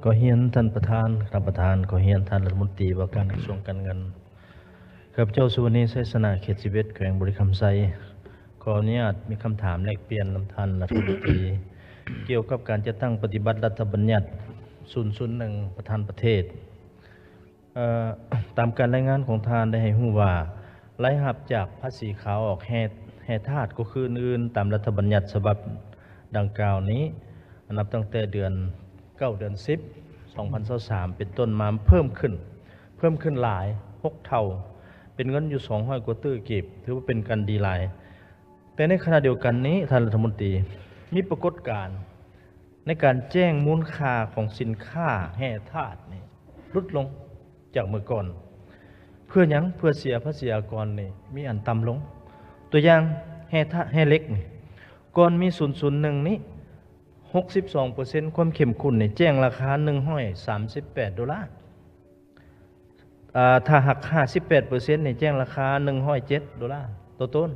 ຂໍຮຽນທ່ານປະທານ, ທ່ານປະທານ, ຂໍຮຽນທ່ານລັດຖະມົນຕີວ່າການກະຊວງການເງິນ. ຂ້າພະເຈົ້າ ສຸວັນນີ ໄຊຊະນະ, ເຂດສິບເອັດ ແຂວງບໍລິຄຳໄຊ. ຂໍອະນຸຍາດມີຄຳຖາມແລກປ່ຽນນຳທ່ານລັດຖະມົນຕີ ກ່ຽວກັບການຈັດຕັ້ງປະຕິບັດລັດຖະບັນຍັດສູນສູນໜຶ່ງ ປະທານປະເທດ. ເອີ ຕາມການລາຍງານຂອງທ່ານໄດ້ໃຫ້ຮູ້ວ່າ ລາຍຮັບຈາກພາສີຂາອອກແຮ່ ແຮ່ທາດ ກໍຄືອື່ນໆ ຕາມລັດຖະບັນຍັດສະບັບດັ່ງກ່າວນີ້ ນັບຕັ້ງແຕ່ເດືອນເກົ້າ ເດືອນສິບ ສອງພັນຊາວສາມ ເປັນຕົ້ນມາ ເພີ່ມຂຶ້ນ ເພີ່ມຂຶ້ນຫຼາຍ ຫົກເທົ່າ ເປັນເງິນຢູ່ສອງຮ້ອຍກວ່າຕື້ກີບ ຖືວ່າເປັນການດີຫຼາຍ. ແຕ່ໃນຂະນະດຽວກັນນີ້ ທ່ານລັດຖະມົນຕີ ມີປາກົດການໃນການແຈ້ງມູນຄ່າຂອງສິນຄ້າແຮ່ທາດນີ້ຫຼຸດລົງຈາກເມື່ອກ່ອນ. ເພື່ອຫຍັງ? ເພື່ອເສຍພາສີອາກອນນີ້ມີອັນຕ່ຳລົງ. ຕົວຢ່າງ ແຮ່ທາດ ແຮ່ເຫຼັກນີ້ ກ່ອນມີສູນສູນໜຶ່ງນີ້ ຫົກສິບສອງເປີເຊັນ ຄວາມເຂັ້ມຂຸ້ນນີ້ແຈ້ງລາຄາໜຶ່ງຮ້ອຍສາມສິບແປດໂດລາ. ອາ ຖ້າຫາກຫ້າສິບແປດເປີເຊັນນີ້ແຈ້ງລາຄາໜຶ່ງຮ້ອຍເຈັດໂດລາຕໍ່ໂຕນ.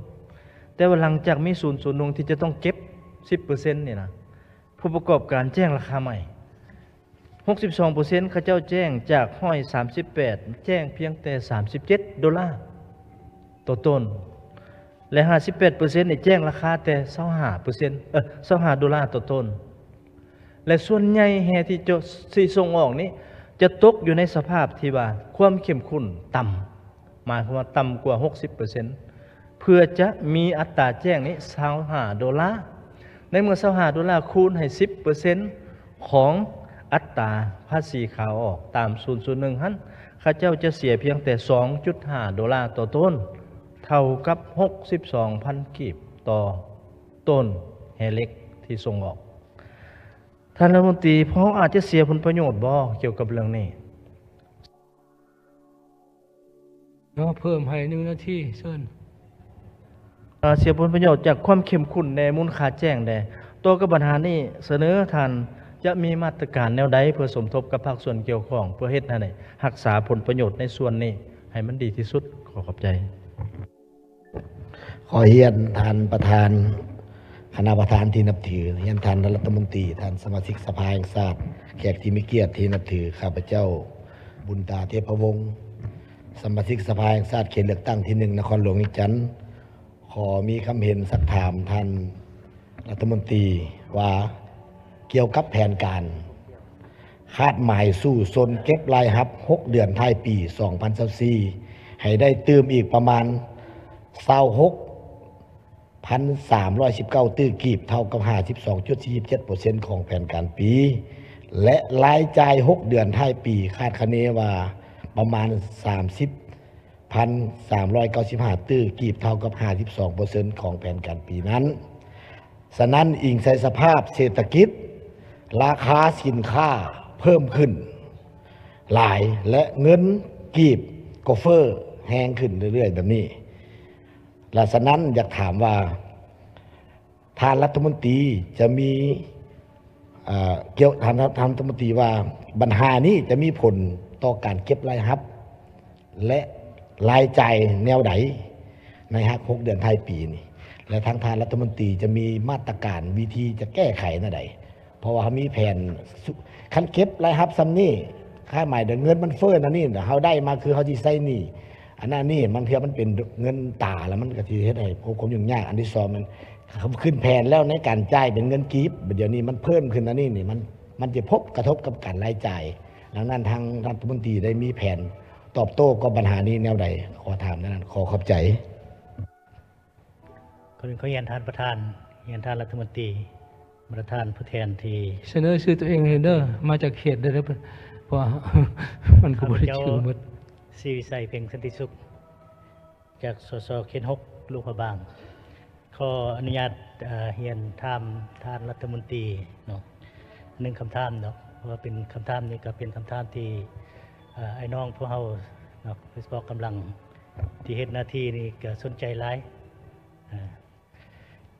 ແຕ່ວ່າຫຼັງຈາກມີສູນສູນໜຶ່ງທີ່ຈະຕ້ອງເກັບສິບເປີເຊັນນີ້ນະ ຜູ້ປະກອບການແຈ້ງລາຄາໃໝ່ ຫົກສິບສອງເປີເຊັນ ເຂົາເຈົ້າແຈ້ງຈາກຮ້ອຍສາມສິບແປດ ແຈ້ງພຽງແຕ່ສາມສິບເຈັດໂດລາຕໍ່ໂຕນ ແລະ ຫ້າສິບແປດເປີເຊັນນີ້ແຈ້ງລາຄາແຕ່ຊາວຫ້າເປີເຊັນ ເອີ ຊາວຫ້າໂດລາຕໍ່ໂຕນ. ແລະ ສ່ວນໃຫຍ່ແຮ່ທີ່ຈະ ທີ່ສົ່ງອອກນີ້ ຈະຕົກຢູ່ໃນສະພາບທີ່ວ່າຄວາມເຂັ້ມຂຸ້ນຕ່ຳ ໝາຍຄວາມວ່າຕ່ຳກວ່າຫົກສິບເປີເຊັນ ເພື່ອຈະມີອັດຕາແຈ້ງນີ້ຊາວຫ້າໂດລາ. ໃນເມື່ອຊາວຫ້າໂດລາຄູນໃຫ້ສິບເປີເຊັນຂອງອັດຕາພາສີຂາອອກຕາມສູນສູນໜຶ່ງຫັ້ນ ເຂົາເຈົ້າຈະເສຍພຽງແຕ່ສອງຈຸດຫ້າໂດລາຕໍ່ໂຕນ ເທົ່າກັບຫົກສິບສອງພັນກີບຕໍ່ ໂຕນແຮ່ເຫຼັກທີ່ສົ່ງອອກ. ທ່ານລັດຖະມົນຕີ ພວກເຮົາອາດຈະເສຍຜົນປະໂຫຍດບໍ່ກ່ຽວກັບເລື່ອງນີ້? ເນາະ ເພີ່ມໃຫ້ໜຶ່ງນາທີ ເຊີນ. ເອີ ເສຍຜົນປະໂຫຍດຈາກຄວາມເຂັ້ມຂຸ້ນແດ່ ມູນຄ່າແຈ້ງແດ່. ຕໍ່ກັບບັນຫານີ້ ສະເໜີທ່ານຈະມີມາດຕະການແນວໃດ ເພື່ອສົມທົບກັບພາກສ່ວນກ່ຽວຂ້ອງ ເພື່ອເຮັດໃຫ້ໄດ້ຮັກສາຜົນປະໂຫຍດໃນສ່ວນນີ້ໃຫ້ມັນດີທີ່ສຸດ? ຂໍຂອບໃຈ. ຂໍຮຽນທ່ານປະທານ, ຄະນະປະທານທີ່ນັບຖື, ຮຽນທ່ານລັດຖະມົນຕີ, ທ່ານສະມາຊິກສະພາແຫ່ງຊາດ, ແຂກທີ່ມີກຽດທີ່ນັບຖື, ຂ້າພະເຈົ້າ ບຸນຕາ ເທບພະວົງ, ສະມາຊິກສະພາແຫ່ງຊາດເຂດເລືອກຕັ້ງທີໜຶ່ງ ນະຄອນຫຼວງວຽງຈັນ, ຂໍມີຄຳເຫັນຊັກຖາມທ່ານລັດຖະມົນຕີວ່າ ກ່ຽວກັບແຜນການ ຄາດໝາຍສູ້ຊົນເກັບລາຍຮັບຫົກເດືອນທ້າຍປີສອງພັນຊາວສີ່ ໃຫ້ໄດ້ຕື່ມອີກປະມານຊາວຫົກພັນສາມຮ້ອຍສິບເກົ້າຕື້ກີບ ເທົ່າກັບຫ້າສິບສອງຈຸດສີ່ສິບເຈັດເປີເຊັນຂອງແຜນການປີ ແລະ ລາຍຈ່າຍຫົກເດືອນທ້າຍປີ ຄາດຄະເນວ່າປະມານສາມສິບພັນສາມຮ້ອຍເກົ້າສິບຫ້າຕື້ກີບ ເທົ່າກັບຫ້າສິບສອງເປີເຊັນຂອງແຜນການປີນັ້ນ. ສະນັ້ນ, ອີງໃສ່ສະພາບເສດຖະກິດ, ລາຄາສິນຄ້າເພີ່ມຂຶ້ນຫຼາຍ ແລະ ເງິນກີບກໍເຟີ້ແຮງຂຶ້ນເລື້ອຍໆແບບນີ້. ແລະ ສະນັ້ນ, ຢາກຖາມວ່າ ທ່ານລັດຖະມົນຕີຈະມີ, ເອີ, ກ່ຽວ, ທ່ານ, ທ່ານລັດຖະມົນຕີວ່າບັນຫານີ້ຈະມີຜົນຕໍ່ການເກັບລາຍຮັບ ແລະ ລາຍຈ່າຍແນວໃດໃນຮັກຫົກເດືອນທ້າຍປີນີ້ ແລະ ທາງທ່ານລັດຖະມົນຕີຈະມີມາດຕະການວິທີຈະແກ້ໄຂແນວໃດ? ເພາະວ່າເຮົາມີແຜນ ຄັນເກັບລາຍຮັບສ່ຳນີ້ ຄາດໝາຍເຖິງເງິນມັນເຟີ້ອັນນີ້ ເຮົາໄດ້ມາຄືເຮົາຊິໃຊ້ໜີ້ ອັນນັ້ນນີ້ ບາງເທື່ອມັນເປັນເງິນຕາ ແລ້ວມັນກໍຊິເຮັດໃຫ້ພົບຄວາມຫຍຸ້ງຍາກ. ອັນທີສອງ ມັນຂຶ້ນແຜນແລ້ວໃນການຈ່າຍເປັນເງິນກີບ ບາດດຽວນີ້ມັນເພີ່ມຂຶ້ນອັນນີ້ນີ້ ມັນ, ມັນຈະພົບ, ກະທົບກັບການລາຍຈ່າຍ. ດັ່ງນັ້ນ ທາງລັດຖະມົນຕີໄດ້ມີແຜນຕອບໂຕ້ກັບບັນຫານີ້ແນວໃດ? ຂໍຖາມແນວນັ້ນ. ຂໍຂອບໃຈ. ກ່ອນອື່ນຂໍຮຽນທ່ານປະທານ, ຮຽນທ່ານລັດຖະມົນຕີ, ປະທານຜູ້ແທນທີ່ ສະເໜີຊື່ຕົວເອງເດີ, ມາຈາກເຂດເດີ, ເພາະວ່າມັນກໍບໍ່ໄດ້ຊື່ໝົດ. ສີວິໄຊ ເພັງສັນຕິສຸກ ຈາກ ສສ ເຂດຫົກ ຫຼວງພະບາງ. ຂໍອະນຸຍາດ, ເອີ, ຮຽນຖາມທ່ານລັດຖະມົນຕີເນາະ ໜຶ່ງຄຳຖາມເນາະ, ເພາະວ່າເປັນຄຳຖາມນີ້ກໍເປັນຄຳຖາມທີ່, ເອີ, ອ້າຍນ້ອງພວກເຮົາເນາະ, ໂດຍສະເພາະກຳລັງທີ່ເຮັດໜ້າທີ່ນີ້ກໍສົນໃຈຫຼາຍ. ເອີ,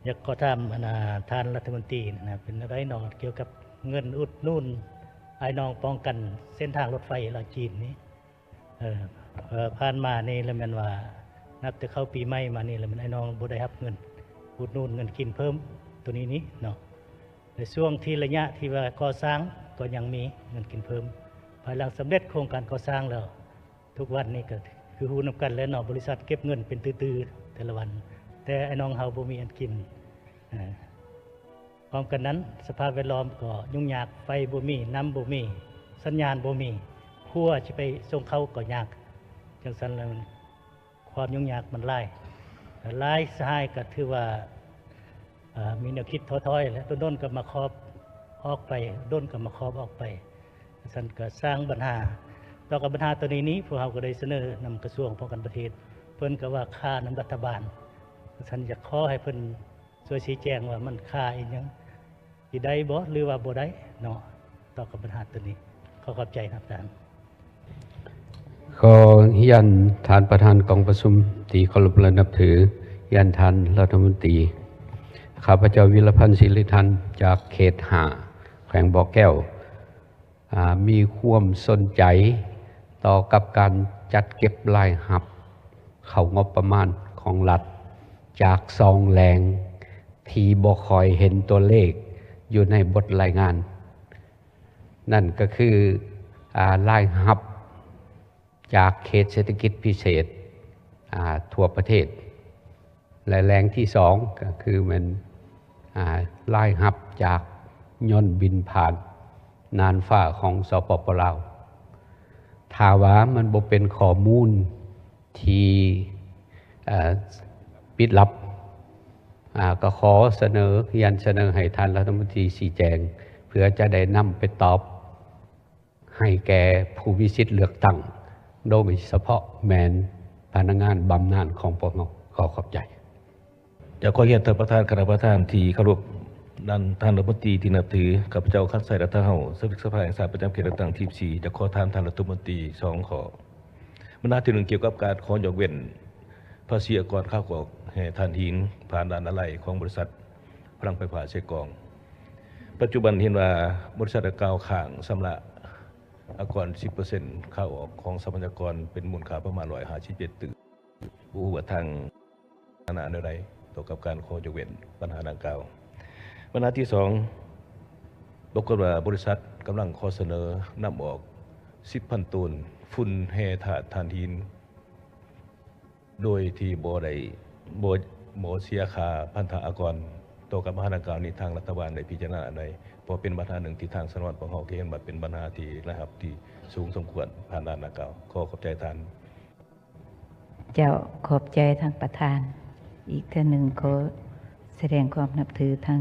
ຢາກຂໍຖາມ ອັນນ່າ ທ່ານລັດຖະມົນຕີນະ, ເປັນແນວໃດເນາະ ກ່ຽວກັບເງິນອຸດໜູນອ້າຍນ້ອງປ້ອງກັນເສັ້ນທາງລົດໄຟລາວຈີນນີ້? ເອີ, ເອີ, ຜ່ານມານີ້ລະແມ່ນວ່າ ນັບແຕ່ເຂົ້າປີໃໝ່ມານີ້ລະແມ່ນອ້າຍນ້ອງບໍ່ໄດ້ຮັບເງິນອຸດໜູນເງິນກິນເພີ່ມໂຕນີ້ນີ້ເນາະ. ໃນຊ່ວງທີ່ໄລຍະທີ່ວ່າກໍ່ສ້າງ ກໍຍັງມີເງິນກິນເພີ່ມ. ພາຍຫຼັງສຳເລັດໂຄງການກໍ່ສ້າງແລ້ວ ທຸກວັນນີ້ກໍຄືຮູ້ນຳກັນແຫຼະເນາະ, ບໍລິສັດເກັບເງິນເປັນຕື້ໆແຕ່ລະວັນ, ແຕ່ອ້າຍນ້ອງເຮົາບໍ່ມີອັນກິນ. ເອີ ພ້ອມກັນນັ້ນ ສະພາບແວດລ້ອມກໍຫຍຸ້ງຍາກ, ໄຟບໍ່ມີ, ນ້ຳບໍ່ມີ, ສັນຍານບໍ່ມີ, ຄົວຊິໄປສົ່ງເຂົ້າກໍຍາກ. ຈັ່ງຊັ້ນແລ້ວ ຄວາມຫຍຸ້ງຍາກມັນຫຼາຍ, ຫຼາຍສະຫາຍກໍຖືວ່າ ເອີ ມີແນວຄິດທໍ້ຖອຍ ແລະ ດົນໆກໍມາຂອບອອກໄປ, ດົນກໍມາຂອບອອກໄປ. ຊັ້ນກໍສ້າງບັນຫາ. ຕໍ່ກັບບັນຫາໂຕນີ້ນີ້ ພວກເຮົາກໍໄດ້ສະເໜີນຳກະຊວງປ້ອງກັນປະເທດ, ເພິ່ນກໍວ່າຄານຳລັດຖະບານ. ຊັ້ນຢາກຂໍໃຫ້ເພິ່ນຊ່ວຍຊີ້ແຈງວ່າມັນຄາອີ່ຫຍັງ, ຊິໄດ້ບໍ່ ຫຼືວ່າບໍ່ໄດ້ເນາະ, ຕໍ່ກັບບັນຫາໂຕນີ້. ຂໍຂອບໃຈທ່ານປະທານ. ຂໍຮຽນທ່ານປະທານກອງປະຊຸມທີ່ເຄົາລົບ ແລະ ນັບຖື, ຮຽນທ່ານລັດຖະມົນຕີ, ຂ້າພະເຈົ້າ ວິລະພັນ ສິລິທັນ ຈາກເຂດຫ້າ ແຂວງບໍ່ແກ້ວ ອາ ມີຄວາມສົນໃຈຕໍ່ກັບການຈັດເກັບລາຍຮັບເຂົ້າງົບປະມານຂອງລັດ ຈາກສອງແຫຼ່ງທີ່ບໍ່ຄ່ອຍເຫັນຕົວເລກຢູ່ໃນບົດລາຍງານ. ນັ້ນກໍຄື ອາ ລາຍຮັບຈາກເຂດເສດຖະກິດພິເສດ ອາ ທົ່ວປະເທດ ແລະ ແຫຼ່ງທີສອງກໍຄືແມ່ນ ອາ ລາຍຮັບຈາກຍົນບິນຜ່ານນ່ານຟ້າຂອງ ສປປ ລາວ. ຖ້າວ່າມັນບໍ່ເປັນຂໍ້ມູນທີ່ ເອີ ປິດລັບ ອາ ກໍຂໍສະເໜີ ຮຽນສະເໜີໃຫ້ທ່ານລັດຖະມົນຕີຊີ້ແຈງ ເພື່ອຈະໄດ້ນຳໄປຕອບໃຫ້ແກ່ຜູ້ມີສິດເລືອກຕັ້ງ ໂດຍສະເພາະແມ່ນພະນັກງານບຳນານຂອງພວກເຮົາ. ຂໍຂອບໃຈ. ຢາກຂໍຮຽນທ່ານປະທານ, ຄະນະປະທານທີ່ເຄົາລົບ, ທ່ານລັດຖະມົນຕີທີ່ນັບຖື, ຂ້າພະເຈົ້າ ຄັນໄຊ ລັດຖະເຮົາ, ສະມາຊິກສະພາແຫ່ງຊາດປະຈຳເຂດເລືອກຕັ້ງທີສິບສີ່ ຢາກຂໍຖາມທ່ານລັດຖະມົນຕີສອງຂໍ້. ບັນຫາທີໜຶ່ງ ກ່ຽວກັບການຂໍຍົກເວັ້ນພາສີອາກອນຂາວອອກແຮ່ຖ່ານຫີນຜ່ານດ່ານອາໄລຂອງບໍລິສັດພະລັງໄຟຟ້າເຊກອງ. ປັດຈຸບັນເຫັນວ່າບໍລິສັດດັ່ງກ່າວຄ້າງຊຳລະອາກອນສິບເປີເຊັນຂາອອກຂອງຊັບພະຍາກອນເປັນມູນຄ່າປະມານຮ້ອຍຫ້າສິບເຈັດຕື້. ບໍ່ຮູ້ວ່າທາງ ຖານະແນວໃດຕໍ່ກັບການຂໍຍົກເວັ້ນບັນຫາດັ່ງກ່າວ. ບັນຫາທີສອງ ປາກົດວ່າບໍລິສັດກຳລັງຂໍສະເໜີນຳອອກສິບພັນໂຕນຝຸ່ນແຮ່ທາດຖ່ານຫີນ ໂດຍທີ່ບໍ່ໄດ້ ບໍ່ ບໍ່ເສຍຄ່າພັນທະອາກອນ. ຕໍ່ກັບບັນຫາດັ່ງກ່າວນີ້ ທາງລັດຖະບານໄດ້ພິຈາລະນາອັນໃດ? ເພາະເປັນບັນຫາໜຶ່ງທີ່ທາງສະໜອງປະເຮົາກໍເຫັນວ່າເປັນບັນຫາທີ່ລາຍຮັບທີ່ສູງສົມຄວນຜ່ານດ່ານດັ່ງກ່າວ. ຂໍຂອບໃຈທ່ານ. ເຈົ້າ, ຂອບໃຈທາງປະທານ. ອີກເທື່ອໜຶ່ງຂໍສະແດງຄວາມນັບຖືທາງ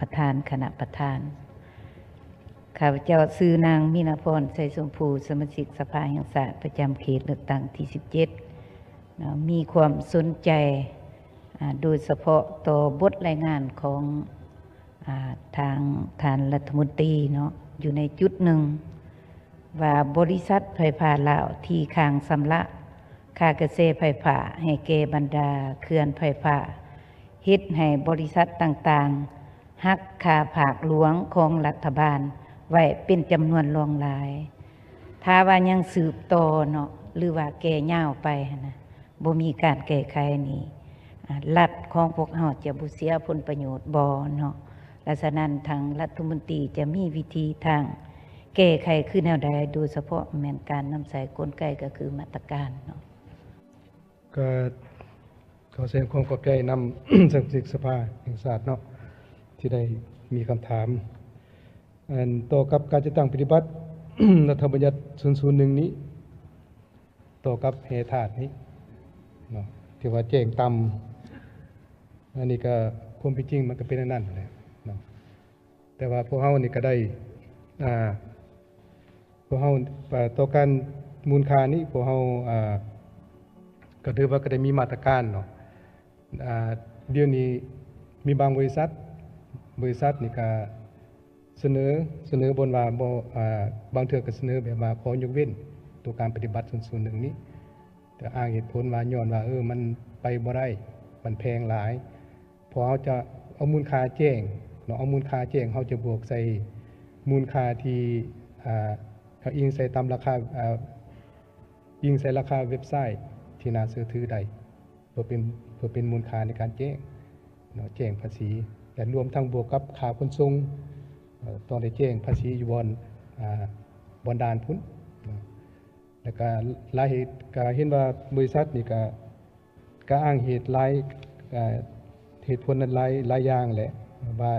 ປະທານ, ຄະນະປະທານ. ຂ້າພະເຈົ້າຊື່ນາງ ມີນາພອນ ໄຊຊົມພູ, ສະມາຊິກສະພາແຫ່ງຊາດປະຈຳເຂດເລືອກຕັ້ງທີສິບເຈັດ ເນາະ, ມີຄວາມສົນໃຈ ອາ ໂດຍສະເພາະຕໍ່ບົດລາຍງານຂອງ ອາ ທາງທ່ານລັດຖະມົນຕີເນາະ ຢູ່ໃນຈຸດໜຶ່ງ ວ່າບໍລິສັດໄຟຟ້າລາວທີ່ຄ້າງຊຳລະຄ່າກະແສໄຟຟ້າໃຫ້ແກ່ບັນດາເຂື່ອນໄຟຟ້າ ເຮັດໃຫ້ບໍລິສັດຕ່າງໆຫັກຄ່າພາກຫຼວງຂອງລັດຖະບານໄວ້ເປັນຈຳນວນຫຼວງຫຼາຍ. ຖ້າວ່າຍັງສືບຕໍ່ເນາະ ຫຼືວ່າແກ່ຍາວໄປຫັ້ນນະ ບໍ່ມີການແກ້ໄຂນີ້ ອາ ລັດຂອງພວກເຮົາຈະບໍ່ເສຍຜົນປະໂຫຍດບໍ່ເນາະ? ລະສະນັ້ນ ທາງລັດຖະມົນຕີຈະມີວິທີທາງແກ້ໄຂຄືແນວໃດ, ໂດຍສະເພາະແມ່ນການນຳໃຊ້ກົນໄກກໍຄືມາດຕະການເນາະ? ກໍຂໍສະແດງຄວາມຂອບໃຈນຳສະມາຊິກສະພາແຫ່ງຊາດເນາະ ທີ່ໄດ້ມີຄຳຖາມ ອັນ ຕໍ່ກັບການຈັດຕັ້ງປະຕິບັດລັດຖະບັນຍັດສູນສູນໜຶ່ງນີ້ ຕໍ່ກັບແຮ່ທາດນີ້ເນາະ ທີ່ວ່າແຈ້ງຕ່ຳ ອັນນີ້ກໍຄວາມເປັນຈິງມັນກໍເປັນອັນນັ້ນແຫຼະເນາະ. ແຕ່ວ່າພວກເຮົານີ້ກໍໄດ້ ອ່າ ພວກເຮົາ ເອີ ຕໍ່ການມູນຄ່ານີ້ ພວກເຮົາ ອ່າ ກໍຖືວ່າກໍໄດ້ມີມາດຕະການເນາະ. ອ່າ ດຽວນີ້ມີບາງບໍລິສັດ, ບໍລິສັດນີ້ກໍສະເໜີ, ສະເໜີບ່ອນວ່າບໍ່ ອ່າ ບາງເທື່ອກໍສະເໜີແບບວ່າຂໍຍົກເວັ້ນຕົວການປະຕິບັດສູນສູນໜຶ່ງນີ້ ແຕ່ອ້າງເຫດຜົນວ່າຍ້ອນວ່າ ເອີ ມັນໄປບໍ່ໄດ້ ມັນແພງຫຼາຍ. ເພາະເຮົາຈະເອົາມູນຄ່າແຈ້ງເນາະ, ເອົາມູນຄ່າແຈ້ງ ເຮົາຈະບວກໃສ່ມູນຄ່າທີ່ ອ່າ ເຮົາອີງໃສ່ຕາມລາຄາ ອ່າ ອີງໃສ່ລາຄາເວັບໄຊທີ່ໜ້າເຊື່ອຖືໄດ້ ເພື່ອເປັນ ເພື່ອເປັນມູນຄ່າໃນການແຈ້ງເນາະ, ແຈ້ງພາສີ ແລະ ລວມທັງບວກກັບຄ່າຂົນສົ່ງ ເອີ ຕ້ອງໄດ້ແຈ້ງພາສີຢູ່ບ່ອນ ອ່າ ບ່ອນດ່ານພຸ້ນເນາະ. ແລ້ວກະຫຼາຍເຫດ ກະເຫັນວ່າບໍລິສັດນີ້ກະ ກະອ້າງເຫດຫຼາຍ ເຫດຜົນຫຼາຍ ຫຼາຍຢ່າງແຫຼະ ວ່າ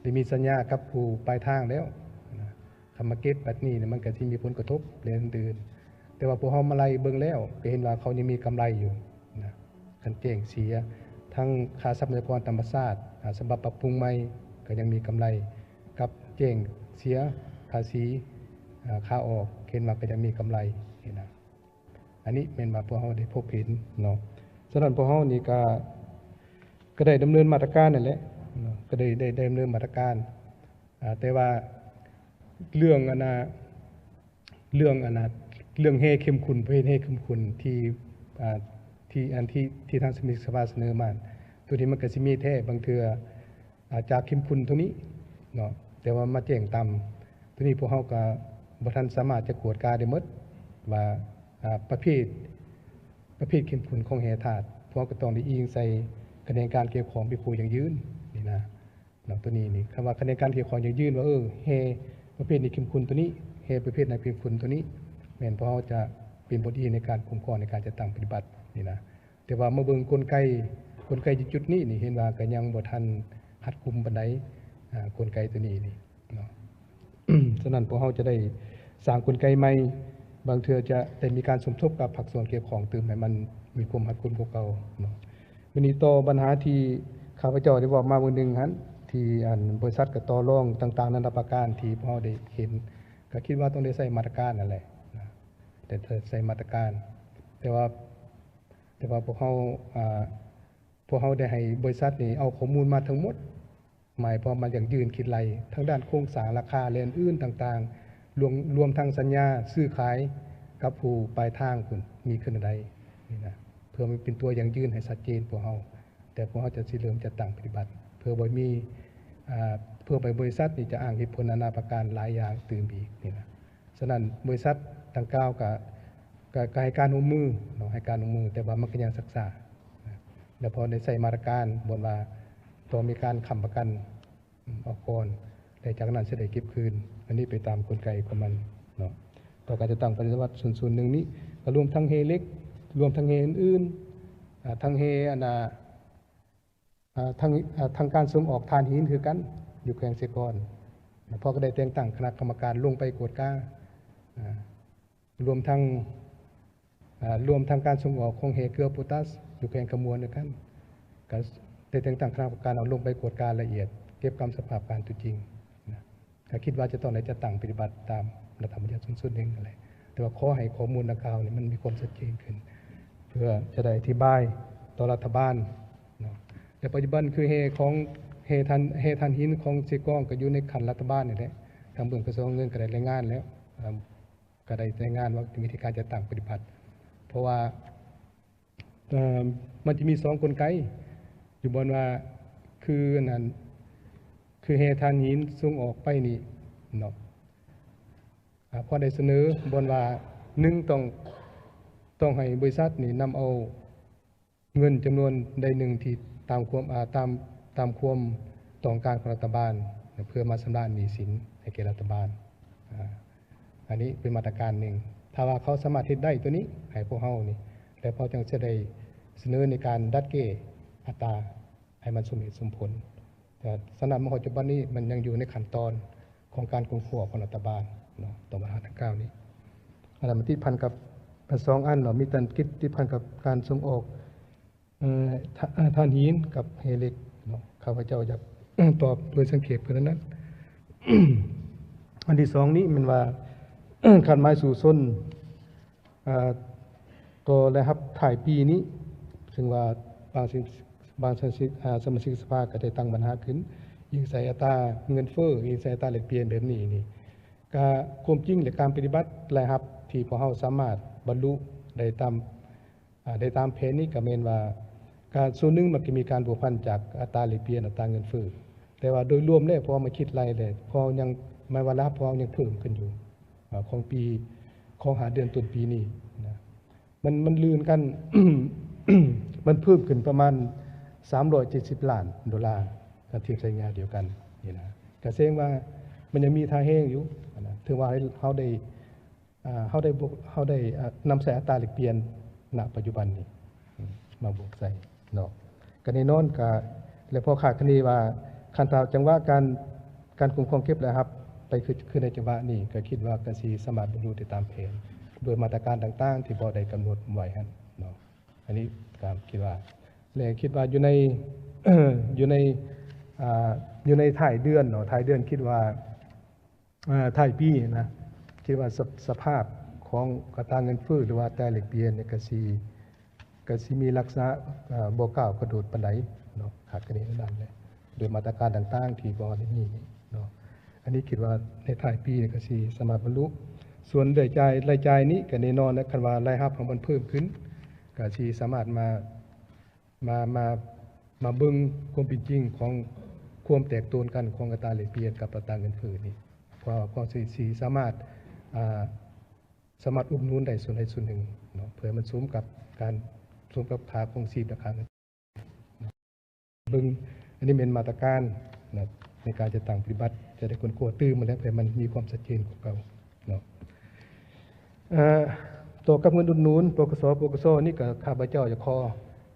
ໄດ້ມີສັນຍາກັບຜູ້ປາຍທາງແລ້ວນະ. ຄັນມາເກັບບັດນີ້ ມັນກະຊິມີຜົນກະທົບ ແລະ ອື່ນໆ. ແຕ່ວ່າພວກເຮົາມາໄລ່ເບິ່ງແລ້ວ ກະເຫັນວ່າເຂົາຍັງມີກຳໄລຢູ່ນະ. ຄັນແຈ້ງເສຍ ທັງຄ່າຊັບພະຍາກອນທຳມະຊາດ ອາ ສະບັບປັບປຸງໃໝ່ ກະຍັງມີກຳໄລ ກັບແຈ້ງເສຍພາສີ ອາ ຂາອອກ ເຫັນວ່າກະຍັງມີກຳໄລນີ້ນະ. ອັນນີ້ແມ່ນວ່າພວກເຮົາໄດ້ພົບເຫັນເນາະ. ສະນັ້ນພວກເຮົານີ້ກະ ກະໄດ້ດຳເນີນມາດຕະການນັ້ນແຫຼະເນາະ ກະໄດ້ ໄດ້ ໄດ້ດຳເນີນມາດຕະການ. ອາ ແຕ່ວ່າເລື່ອງອັນນ່າ ເລື່ອງອັນນ່າ ເລື່ອງແຮ່ເຂັມຂຸ້ນ ປະເພດແຮ່ເຂັມຂຸ້ນທີ່ ອາ ທີ່ ອັນທີ່ ທີ່ທາງສະມາຊິກສະພາສະເໜີມາ ໂຕນີ້ມັນກະຊິມີແທ້ ບາງເທື່ອ ອາ ຈາກເຂັມຂຸ້ນໂຕນີ້ເນາະ ແຕ່ວ່າມາແຈ້ງຕ່ຳ ໂຕນີ້ພວກເຮົາກະບໍ່ທັນສາມາດຈະກວດກາໄດ້ໝົດວ່າ ອາ ປະເພດ ປະເພດເຂັມຂຸ້ນຂອງແຮ່ທາດ ພວກເຮົາກະຕ້ອງໄດ້ອີງໃສ່ຂະແໜງການກ່ຽວຂ້ອງເປັນຜູ້ຢັ້ງຢືນນີ້ນະ. ເນາະ ໂຕນີ້ນີ້ ຄຳວ່າຂະແໜງການກ່ຽວຂ້ອງຢັ້ງຢືນວ່າ ເອີ ແຮ່ປະເພດນີ້ເຂັ້ມຂຸ້ນໂຕນີ້ ແຮ່ປະເພດນັ້ນເຂັ້ມຂຸ້ນໂຕນີ້ ແມ່ນພວກເຮົາຈະເປັນບົດອີງໃນການຄຸ້ມຄອງໃນການຈັດຕັ້ງປະຕິບັດນີ້ນະ. ແຕ່ວ່າມາເບິ່ງກົນໄກ ກົນໄກຢູ່ຈຸດນີ້ນີ້ ເຫັນວ່າກະຍັງບໍ່ທັນຮັດກຸມປານໃດ ອາ ກົນໄກໂຕນີ້ນີ້ເນາະ. ສະນັ້ນພວກເຮົາຈະໄດ້ສ້າງກົນໄກໃໝ່ ບາງເທື່ອຈະໄດ້ມີການສົມທົບກັບພາກສ່ວນກ່ຽວຂ້ອງຕື່ມ ໃຫ້ມັນມີຄວາມຮັດກຸມກວ່າເກົ່າເນາະ. ມື້ນີ້ຕໍ່ບັນຫາທີ່ຂ້າພະເຈົ້າໄດ້ເວົ້າມາມື້ໜຶ່ງຫັ້ນ ທີ່ອັນບໍລິສັດກະຕໍ່ລອງຕ່າງໆນານາປະການທີ່ພວກເຮົາໄດ້ເຫັນ ກະຄິດວ່າຕ້ອງໄດ້ໃຊ້ມາດຕະການນັ້ນແຫຼະນະ ແຕ່ໃຊ້ມາດຕະການ ແຕ່ວ່າ ແຕ່ວ່າພວກເຮົາ ອາ ພວກເຮົາໄດ້ໃຫ້ບໍລິສັດນີ້ເອົາຂໍ້ມູນມາທັງໝົດ ໝາຍຄວາມວ່າຢັ້ງຢືນຄິດໄລ່ ທັງດ້ານໂຄງສ້າງ ລາຄາ ແລະ ອື່ນໆຕ່າງໆ ລວມ ລວມທັງສັນຍາຊື້ຂາຍກັບຜູ້ປາຍທາງພຸ້ນ ມີຂຶ້ນແນວໃດນີ້ນະ ເພື່ອມັນເປັນຕົວຢັ້ງຢືນໃຫ້ຊັດເຈນພວກເຮົາ. ແຕ່ພວກເຮົາຈະຊິເລີ່ມຈັດຕັ້ງປະຕິບັດ ເພື່ອບໍ່ມີ ອາ ເພື່ອບໍ່ໃຫ້ບໍລິສັດນີ້ຈະອ້າງເຫດຜົນນານາປະການຫຼາຍຢ່າງຕື່ມອີກນີ້ນະ. ສະນັ້ນບໍລິສັດດັ່ງກ່າວກະ ກະ ກະໃຫ້ການຮ່ວມມືເນາະ ໃຫ້ການຮ່ວມມື ແຕ່ວ່າມັນກະຍັງຊັກຊ້ານະ ແລ້ວພໍໄດ້ໃຊ້ມາດຕະການ ບ່ອນວ່າຕ້ອງມີການຄ້ຳປະກັນ ອອກກ່ອນ ແລະ ຈາກນັ້ນຊິໄດ້ເກັບຄືນ. ອັນນີ້ໄປຕາມກົນໄກຂອງມັນເນາະ. ຕໍ່ການຈັດຕັ້ງປະຕິບັດສູນໆໜຶ່ງນີ້ ກະລວມທັງແຮ່ເຫຼັກ ລວມທັງແຮ່ອື່ນໆ ອາ ທັງແຮ່ອັນນ່າ ອາ ທັງ ອາ ທັງການສົ່ງອອກຖ່ານຫີນຄືກັນ ຢູ່ແຂວງເຊກອນ ແລະ ພໍກະໄດ້ແຕ່ງຕັ້ງຄະນະກຳມະການລົງໄປກວດກາ ອາ ລວມທັງ ອາ ລວມທັງການສົ່ງອອກຂອງແຮ່ເກືອໂປຕາສຢູ່ແຂວງຄຳມ່ວນຄືກັນ ກະໄດ້ແຕ່ງຕັ້ງຄະນະກຳມະການເອົາລົງໄປກວດກາລະອຽດ ເກັບກຳສະພາບການຕົວຈິງນະ. ກະຄິດວ່າຈະຕ້ອງໄດ້ຈັດຕັ້ງປະຕິບັດຕາມລັດຖະບັນຍັດສູນສຸດເອງນັ້ນແຫຼະ ແຕ່ວ່າຂໍໃຫ້ຂໍ້ມູນດັ່ງກ່າວນີ້ມັນມີຄວາມຊັດເຈນຂຶ້ນ ເພື່ອຈະໄດ້ອະທິບາຍຕໍ່ລັດຖະບານເນາະ. ແຕ່ປັດຈຸບັນຄືແຮ່ຂອງ ແຮ່ຖ່ານ ແຮ່ຖ່ານຫີນຂອງເຊກອງກະຢູ່ໃນຂັ້ນລັດຖະບານນີ້ແຫຼະ ທາງເບື້ອງກະຊວງເງິນກະໄດ້ລາຍງານແລ້ວ ອາ ກະໄດ້ລາຍງານວ່າວິທີການຈັດຕັ້ງປະຕິບັດ ເພາະວ່າ ເອີ ມັນຈະມີສອງກົນໄກ ຢູ່ບ່ອນວ່າ ຄືອັນນັ້ນ ຄືແຮ່ຖ່ານຫີນສົ່ງອອກໄປນີ້ເນາະ ອາ ພໍໄດ້ສະເໜີບ່ອນວ່າ ໜຶ່ງ ຕ້ອງ ຕ້ອງໃຫ້ບໍລິສັດນີ້ນຳເອົາເງິນຈຳນວນໃດໜຶ່ງທີ່ຕາມຄວາມ ອາ ຕາມ ຕາມຄວາມຕ້ອງການຂອງລັດຖະບານ ເພື່ອມາຊຳລະໜີ້ສິນໃຫ້ແກ່ລັດຖະບານ ອາ ອັນນີ້ເປັນມາດຕະການໜຶ່ງ ຖ້າວ່າເຂົາສາມາດເຮັດໄດ້ໂຕນີ້ໃຫ້ພວກເຮົານີ້ ແລ້ວເຂົາຈັ່ງຊິໄດ້ສະເໜີໃນການດັດແກ້ອັດຕາໃຫ້ມັນສົມເຫດສົມຜົນ. ແຕ່ສຳລັບມາຮອດປັດຈຸບັນນີ້ ມັນຍັງຢູ່ໃນຂັ້ນຕອນຂອງການຄົ້ນຄວ້າຂອງລັດຖະບານເນາະ ຕໍ່ບັນຫາດັ່ງກ່າວນີ້. ອັນນັ້ນມັນຕິດພັນກັບ ສອງອັນເນາະ ມີແຕ່ຕິດ ຕິດພັນກັບການສົ່ງອອກ ເອີ ຖ່າ- ເອີ ຖ່ານຫີນກັບແຮ່ເຫຼັກເນາະ ຂ້າພະເຈົ້າຢາກຕອບໂດຍສັງເຂບເທົ່ານັ້ນ. ອັນທີສອງນີ້ແມ່ນວ່າ ຄາດໝາຍສູ້ຊົນ ເອີ ຕໍ່ລາຍຮັບທ້າຍປີນີ້ ເຊິ່ງວ່າບາງ ບາງສະມາຊິກ ອາ ສະມາຊິກສະພາກະໄດ້ຕັ້ງບັນຫາຂຶ້ນ ອີງໃສ່ອັດຕາເງິນເຟີ້ ອີງໃສ່ອັດຕາແລກປ່ຽນແບບນີ້ນີ້ ກະຄວາມຈິງ ແລະ ການປະຕິບັດລາຍຮັບທີ່ພວກເຮົາສາມາດບັນລຸໄດ້ຕາມ ອາ ໄດ້ຕາມແຜນນີ້ກະແມ່ນວ່າ ການສ່ວນໜຶ່ງມັນກະມີການພົວພັນຈາກອັດຕາແລກປ່ຽນ ອັດຕາເງິນເຟີ້ ແຕ່ວ່າໂດຍລວມແລ້ວ ເພາະວ່າມາຄິດໄລ່ແລ້ວ ເພາະເຮົາຍັງ ໝາຍວ່າລາຍຮັບຂອງເຮົາຍັງເພີ່ມຂຶ້ນຢູ່ ອາ ຂອງປີ ຂອງຫ້າເດືອນຕົ້ນປີນີ້ນະ ມັນ ມັນລື່ນກັນ ມັນເພີ່ມຂຶ້ນປະມານສາມຮ້ອຍເຈັດສິບລ້ານໂດລາ ຖ້າທຽບໃສ່ໄລຍະດຽວກັນນີ້ນະ ກະສະແດງວ່າ ມັນຍັງມີທ່າແຮງຢູ່ນະ ຖືວ່າເຮົາໄດ້ ເຮົາໄດ້ ເຮົາໄດ້ ເຮົາໄດ້ນຳໃຊ້ອັດຕາແລກປ່ຽນ ນະ ປັດຈຸບັນນີ້ ມາບວກໃສ່ເນາະ ກໍແນ່ນອນ ກໍ ແລະ ພໍຄາດຄະເນວ່າ ຄັນຖ້າຈັງຫວະການ ການຄຸ້ມຄອງເກັບລາຍຮັບໄປຄື ຄືໃນຈັງຫວະນີ້ ກໍຄິດວ່າກໍຊິສາມາດບັນລຸໄດ້ຕາມແຜນ ດ້ວຍມາດຕະການຕ່າງໆ ທີ່ບໍ່ໄດ້ກຳນົດໄວ້ຫັ້ນເນາະ ອັນນີ້ກໍຄິດວ່າ ແລະ ຄິດວ່າຢູ່ໃນ ຢູ່ໃນ ອ່າ ຢູ່ໃນທ້າຍເດືອນເນາະ ທ້າຍເດືອນຄິດວ່າ ອ່າ ທ້າຍປີນະ ຄິດວ່າສະ ສະພາບຂອງອັດຕາເງິນເຟີ້ ຫຼືວ່າອັດຕາແລກປ່ຽນນີ້ ກະຊິ ກະຊິມີລັກສະນະ ເອີ ບໍ່ກ້າວກະໂດດປານໃດເນາະ ຄາດຄະເນແນວນັ້ນແຫຼະ ໂດຍມາດຕະການຕ່າງໆ ທີ່ບໍ່ໄດ້ມີເນາະ ອັນນີ້ຄິດວ່າໃນທ້າຍປີນີ້ກະຊິສາມາດບັນລຸ ສ່ວນລາຍຈ່າຍ ລາຍຈ່າຍນີ້ກະແນ່ນອນນະ ຄັນວ່າລາຍຮັບເຮົາມັນເພີ່ມຂຶ້ນ ກະຊິສາມາດມາ ມາ ມາ ມາເບິ່ງຄວາມເປັນຈິງຂອງຄວາມແຕກໂຕນກັນຂອງອັດຕາແລກປ່ຽນກັບອັດຕາເງິນເຟີ້ນີ້ ເພື່ອ ເພື່ອຊິ ຊິສາມາດ ອ່າ ສາມາດອຸດໜູນໄດ້ສ່ວນໃດສ່ວນໜຶ່ງເນາະ ເພື່ອໃຫ້ມັນສົມກັບການ ສົມກັບຄ່າຄອງຊີບ ແລະ ຄ່າເງິນ ເບິ່ງ ອັນນີ້ແມ່ນມາດຕະການນະ ໃນການຈັດຕັ້ງປະຕິບັດ ຈະໄດ້ຄົ້ນຄວ້າຕື່ມມາແລ້ວ ເພື່ອໃຫ້ມັນມີຄວາມຊັດເຈນກວ່າເກົ່າເນາະ ເອີ ຕໍ່ກັບເງິນອຸດໜູນ ປກສ ປກສ ນີ້ກໍຂ້າພະເຈົ້າຈະຂໍ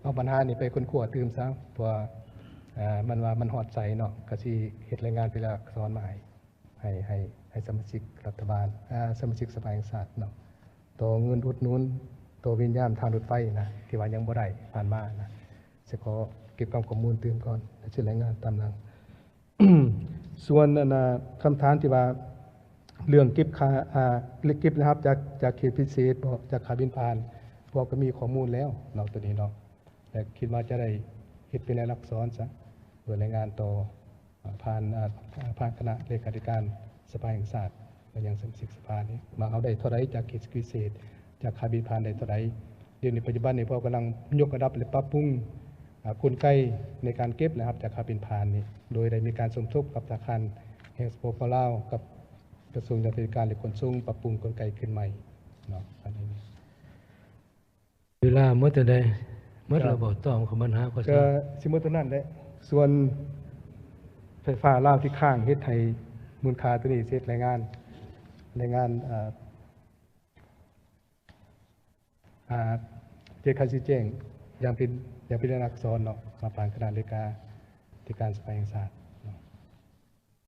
ເອົາບັນຫານີ້ໄປຄົ້ນຄວ້າຕື່ມຊະ ເພາະວ່າ ເອີ ມັນວ່າມັນຮອດໃສເນາະ ກໍຊິເຮັດລາຍງານເປັນລາຍລັກສອນມາໃຫ້ ໃຫ້ ໃຫ້ ໃຫ້ສະມາຊິກລັດຖະບານ ເອີ ສະມາຊິກສະພາແຫ່ງຊາດເນາະ ຕໍ່ເງິນອຸດໜູນ ຕໍ່ວິນຍາມທາງລົດໄຟນະ ທີ່ວ່າຍັງບໍ່ໄດ້ຜ່ານມານະ ຊິຂໍເກັບກຳຂໍ້ມູນຕື່ມກ່ອນ ແລ້ວຊິລາຍງານຕາມຫຼັງ. ສ່ວນອັນນ່າ ຄຳຖາມທີ່ວ່າ ເລື່ອງເກັບຄ່າ ອ່າ ເກັບລາຍຮັບຈາກ ຈາກເຂດພິເສດບໍ ຈາກຄ່າບິນຜ່ານ ພວກກໍມີຂໍ້ມູນແລ້ວເນາະ ໂຕນີ້ເນາະ ແລະ ຄິດວ່າຈະໄດ້ເຮັດເປັນລາຍລັກສອນຊະ ເພື່ອລາຍງານຕໍ່ ອາ ຜ່ານ ອາ ຜ່ານຄະນະເລຂາທິການສະພາແຫ່ງຊາດ ມາຍັງສະມາຊິກສະພານີ້ ວ່າເຮົາໄດ້ເທົ່າໃດຈາກເຂດເສດພິເສດ ຈາກຄ່າບິນຜ່ານໄດ້ເທົ່າໃດ. ດຽວນີ້ປັດຈຸບັນນີ້ພວກກຳລັງຍົກລະດັບ ແລະ ປັບປຸງ ອາ ກົນໄກໃນການເກັບລາຍຮັບຈາກຄ່າບິນຜ່ານນີ້ ໂດຍໄດ້ມີການສົມທົບກັບທະນາຄານແຫ່ງ ສປປ ລາວ ກັບກະຊວງໂຍທາທິການ ແລະ ຂົນສົ່ງ ປັບປຸງກົນໄກຂຶ້ນໃໝ່ເນາະ ອັນນີ້. ເວລາໝົດແລ້ວເດ້ ໝົດແລ້ວບໍ? ຕ້ອງເຂົ້າບັນຫາກໍ ກໍຊິໝົດເທົ່ານັ້ນແຫຼະ. ສ່ວນໄຟຟ້າລາວທີ່ຄ້າງ ເຮັດໃຫ້ມູນຄ່າໂຕນີ້ ເຮັດລາຍງານ ລາຍງານ ເອີ ອາ ເຈັດຄຳຊີ້ແຈງຢ່າງເປັນ ຢ່າງເປັນລາຍລັກສອນເນາະ ມາຜ່ານຄະນະເລຂາທິການສະພາແຫ່ງຊາດ.